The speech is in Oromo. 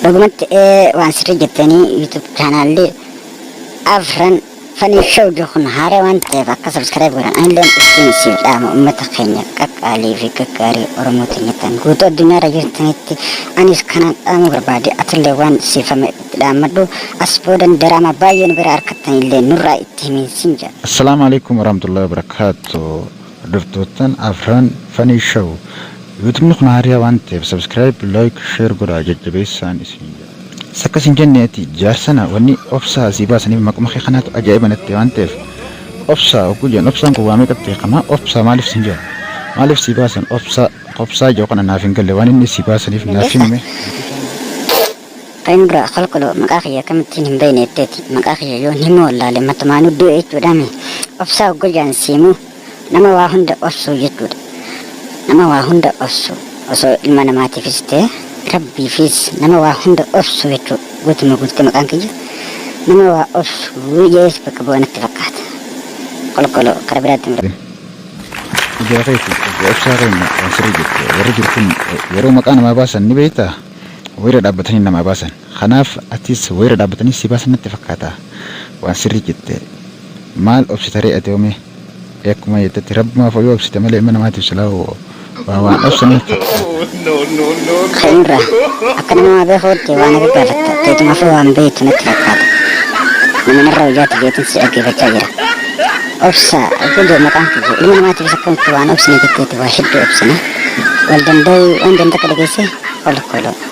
Dhugumatti waan sirrii jettanii YouTube chaanaalli Afran Funny Show jiru kun haaraa waan ta'eef akka subscribe godhan anilleen ittiin siif dhaama uummata keenya qaqqaalii fi gaggaarii Oromoo teenya ta'an guutuu addunyaarra jirtanitti anis kanaan dhaamuu barbaade atillee waan siifame itti dhaammadhu as boodan diraamaa baay'ee nu bira argattanillee nurraa itti himiin sin jedha. Assalaamu Aleykum Warahmatullahi Wabarakatuh Hordoftoottan Afran Funny Show Youtubni kun haariyaa waan ta'eef subscribe like share godhaa jajjabeessaan isiniin jedha. Sakka sin jenne ati jaarsana wanni obsaa sii baasaniif maquma kee kanaatu ajaa'iba natti waan ta'eef obsaa hogguu jedhan obsaan kun waa meeqatti hiikama obsaa maaliif sin jedhan maaliif sii baasan obsaa obsaa jedhu kana naaf hin galle waan inni sii baasaniif naaf Dandeessaa? himi. Kan dura kolkolo maqaa kiyya akkamittiin hin beekne jetteeti. Maqaa kiyya yoon himuu wallaale matumaanuu du'e jechuudhaami. Obsaa hogguu jedhan siimuu nama waa hunda obsuu jechuudha. Nama waa hunda obsu osoo ilma namaatiifis ta'e rabbiifis nama waa hunda obsu jechuudha. Guutuma guututti maqaan kiyya nama waa obsu jees bakka bu'a natti fakkaata. Kolkolo karaa biraatti Ijaa keeti obbo Obsaa keenya waan sirrii jette warri jiru kun yeroo maqaa namaa baasan ni beektaa wayirra dhaabbatanii namaa baasan kanaaf atis wayirra dhaabbatanii si baasan natti fakkaata waan sirrii jette maal obsitaree ati hoo mee akkuma jettetti rabbumaaf yoo obsite malee ilma namaatiif silaa waa waan obsan hin fakkaata. Keenurra akka nama waa beekuutti waa na gaggaafatta. Teetumaafuu waan beektu natti fakkaata. Nama narra wayyaati jeetin si dhaggeeffachaa jira. Obsa guddoo maqaan kiyya ilma namaatiifis akkamitti waan obsine jetteeti waa hedduu obsina. Wal danda'uu waan danda'a dhageesse kolkoloo.